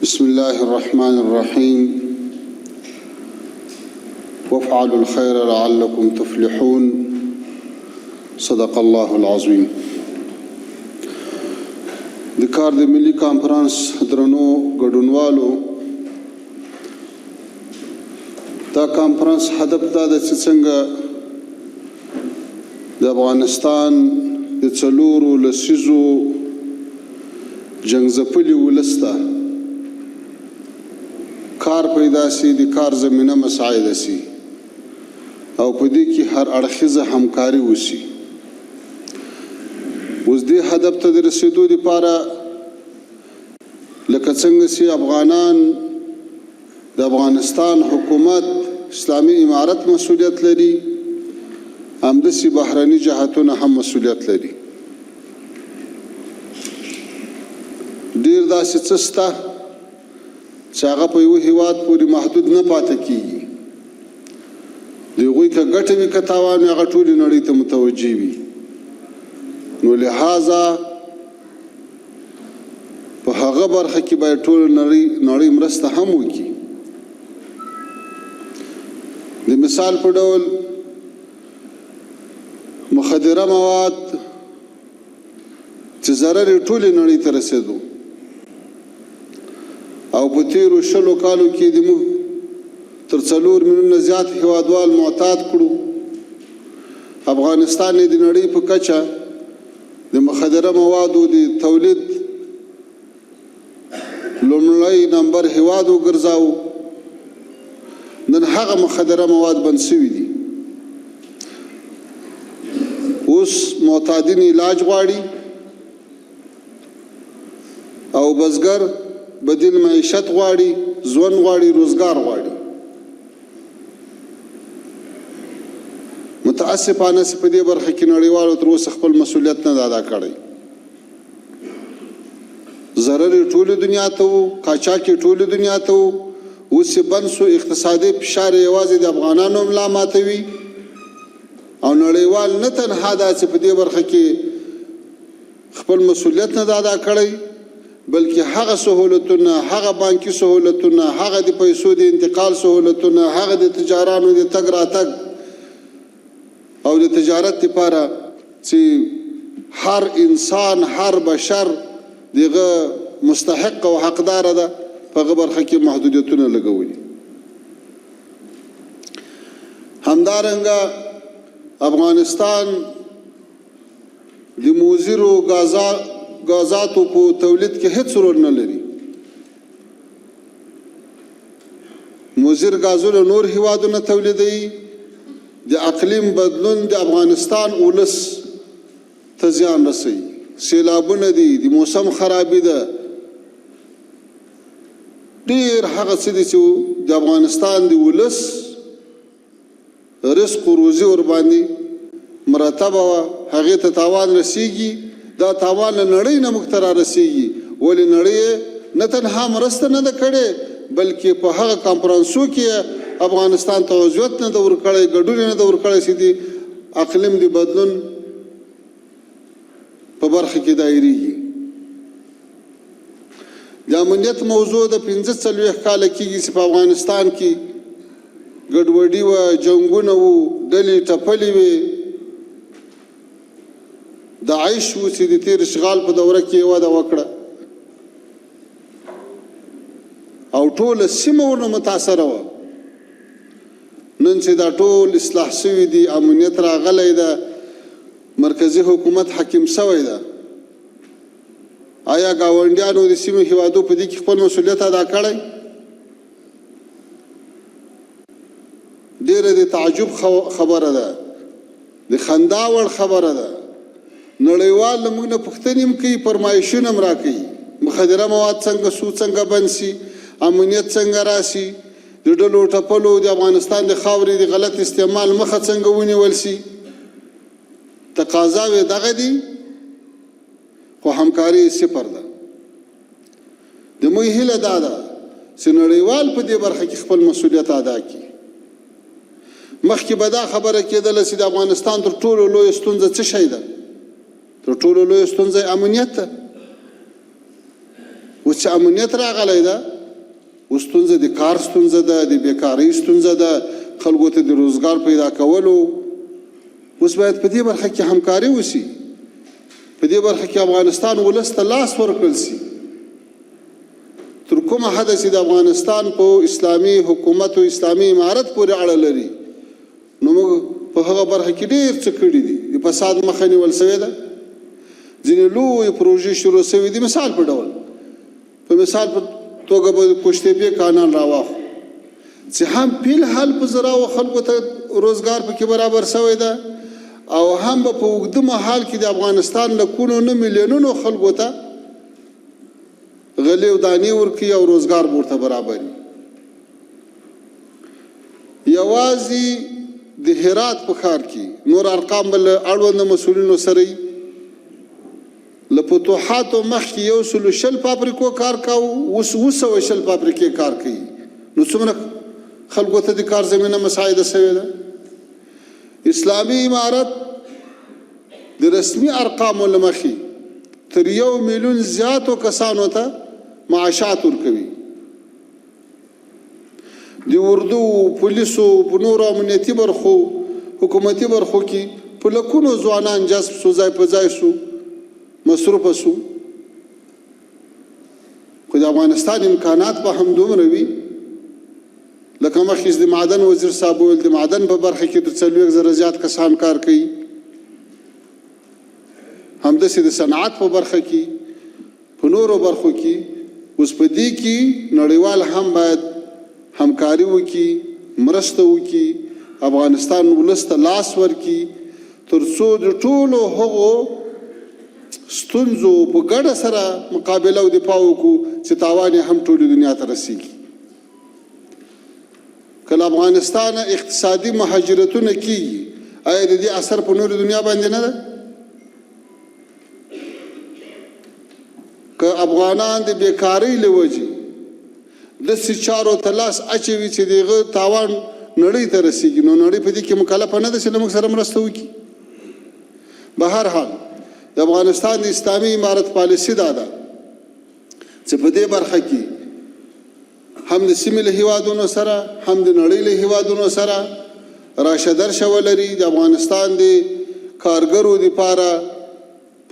بسم الله الرحمن الرحيم وافعلوا الخير لعلكم تفلحون صدق الله العظيم. د کار د ملي کانفرنس درنو ګډونوالو، دا کانفرنس هدف دا ده چې څنګه د افغانستان د څلورو لسیزو جنګ ځپلي ولس ته کار پیدا سي، د کار زمینه مساعده سي او په دې کې هر اړخیزه همکاري وسي. اوس دې هدف ته د رسېدو لپاره، لکه څنګه چې افغانان، د افغانستان حکومت، اسلامي امارت مسؤلیت لري، همداسې بهرني جهتونه هم مسؤلیت لري. ډیر داسې څه شته چې هغه په یوه هیواد پورې محدود نه پاتې کیږي. د هغوی که ګټه وي که تاوان وي، هغه ټولې نړۍ ته متوجه وي. نو لهذا په هغه برخه کې باید ټوله نړۍ مرسته هم وکړي. د مثال په ډول، مخدره مواد چې ضرر یې ټولې نړۍ ته رسېدو او په تیرو 20 کالو کې د موږ تر 4 میلیونه زیات هیوادوال معتاد کړو، افغانستان یې د نړۍ په کچه د مخدره موادو د تولید لومړی نمبر هیواد وګرځاو، نن هغه مخدره مواد بند شوي دي. اوس معتادین علاج غواړي او بزګر بدیل معیشت غواړي، ژوند غواړي، روزګار غواړي. متاسفانه چې په دې برخه کې نړیوالو تر اوسه خپل مسولیت نه ادا کړی. ضرر یې ټولې دنیا ته وو، قاچاق یې ټولې دنیا ته وو. اوس چې بند سو، اقتصادي فشار یې یوازې د افغانانو ملا ماتوي او نړیوال نه تنها دا چې په دې برخه کې خپل مسولیت نه ادا کړی، بلکې هغه سهولتونه، هغه بانکي سهولتونه، هغه د پیسو د انتقال سهولتونه، هغه د تجارانو د تګ راتګ او د تجارت لپاره چې هر انسان، هر بشر دغه مستحق او حقدار ده، په هغه برخه کې محدودیتونه لګولي. همدارنګه افغانستان د مضرو غازاتو په تولید کې هیڅ رول نه لري. مضر غازونه نور هیوادونه تولیدوي. د اقلیم بدلون د افغانستان ولس ته زیان رسوي. سیلابونه دي، د موسم خرابي ده، ډیر هغه څه دي چې د افغانستان د ولس رزق و روزي ورباندې مرتبه وه، هغې ته تاوان رسیږي. دا تاوان له نړۍ نه موږ ته را رسیږي. ولې نړۍ نه تنها مرسته نه ده کړې، بلکې په هغه کانفرانسو کې افغانستان ته عضویت نه ده ورکړی، ګډون یې نه ده ورکړی چې د اقلیم د بدلون په برخه کې دایریږي. د امنیت موضوع د 45 کاله کېږي چې په افغانستان کې ګډوډي وه، جنګونه وو، ډلې ټپلې وې، داعش و چې د تېر اشغال په دوره کې یې وده وکړه او ټوله سیمه ورنه متاثره وه. نن چې دا ټول اصلاح شوي دي، امنیت راغلی ده، مرکزي حکومت حاکم شوی ده، آیا ګاونډیانو، د سیمې هیوادو په دې کې خپل مسولیت ادا کړی؟ ډیره د تعجب خبره ده، د خندا وړ خبره ده. نړیوال له موږ نه پوښتنې هم کوي، فرمایشونه هم راکوي: مخدره مواد څنګه سو، څنګه بند سي، امنیت څنګه راسي، د ډلو ټپلو د افغانستان د خاورې د غلط استعمال مخه څنګه ونیول سي. تقاضاوې دغه دي، خو همکاري یې صفر ده. د موږ هیله دا ده چې نړیوال په دې برخه کې خپل مسولیت ادا کړي. مخکې به دا خبره کېدله چې د افغانستان تر ټولو لویه ستونزه څه شی ده؟ تر ټولو لویه ستونزه امنیت ده. اوس چې امنیت راغلی ده اوس ستونزه د کار ستونزه ده، د بیکارۍ ستونزه ده، خلکو ته د روزګار پیدا کولو. اوس باید په دې برخه کې همکاري وشي، په دې برخه کې افغانستان ولس ته لاس ورکړل شي. تر کومه حده چې د افغانستان په اسلامي حکومت او اسلامي امارت پورې اړه لري، نو موږ په هغه برخه کې ډېر څه کړي دي. د فساد مخه نیول شوې ده، ځینې لویې پروژې شروع شوې دي. مثال په ډول، په مثال په توګه به قوشتېپې کانال راواخلو چې هم فی الحال په زراو خلکو ته روزګار پکې برابر شوی ده، او هم به په اوږده مهال کې د افغانستان لکونو نه میلیونونو خلکو ته غلې او دانې ورکوي او روزګار به ورته برابر وي. یوازې د هرات په ښار کې، نور ارقام به له اړونده مسؤلینو سره وي، له فتوحاتو مخکې 120 فابریکو کار کاوه، اوس 720 فابریکې کار کوي. نو څومره خلکو ته د کار زمینه مساعده شوې ده؟ اسلامي امارت د رسمي ارقامو له مخې تر 1 میلیون زیاتو کسانو ته معاشات ورکوي. د اردو، پولیسو، په نورو امنیتي برخو، حکومتي برخو کې په لکونو ځوانان جذب سو، ځای په ځای سو، مصروف سو. خو د افغانستان امکانات به هم دومره وي لکه مخکې چې د معدن وزیر صاحب وویل، د معدن په برخه کې تر 40,000 زیات کسان کار کوي. همداسې د صنعت په برخه کې، په نورو برخو کې. اوس په دې کې نړیوال هم باید همکاري وکړي، مرسته وکړي، افغانستان ولس ته لاس ورکړي، تر څو د ټولو هغو ستونزو په ګډه سره مقابله او دفاع وکړو چې تاوان یې هم ټولې دنیا ته رسیږي. که له افغانستانه اقتصادي مهاجرتونه کیږي، آیا د دې اثر په نورې دنیا باندې نه ده؟ که افغانان د بیکارۍ له وجې داسې چارو ته لاس اچوي چې د هغه تاوان نړۍ ته رسیږي، نو نړۍ په دې کې مکلفه نه ده چې له موږ سره مرسته وکړي؟ به هر حال، د افغانستان د اسلامي امارت پالیسي دا ده چې په دې برخه کې هم د سیمې له هیوادونو سره، هم د نړۍ له هیوادونو سره راشه درشه ولري، د افغانستان د کارګرو دپاره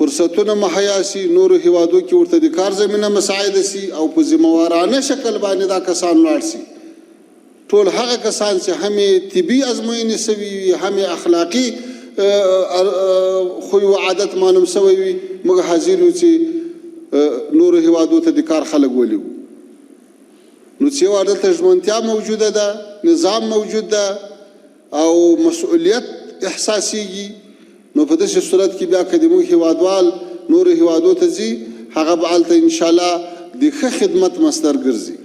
فرصتونه مهیا سي، نورو هیوادو کې ورته د کار زمینه مساعده سي او په ذمهوارانه شکل باندې دا کسان لاړ سي. ټول هغه کسان چې هم یې طبي ازموینې سوي وي، هم یې اخلاقي خوی و عادت معلوم سوی وي، موږ حاضر یو چې نورو هیوادو ته د کار خلک ولیږو. نو چې یو دلته ژمنتیا موجوده ده، نظام موجود ده او مسؤلیت احساسیږي، نو په داسې صورت کې بیا که د موږ هیوادوال نورو هیوادو ته ځي، هغه به هلته انشاءالله د ښه خدمت مصدر ګرځي.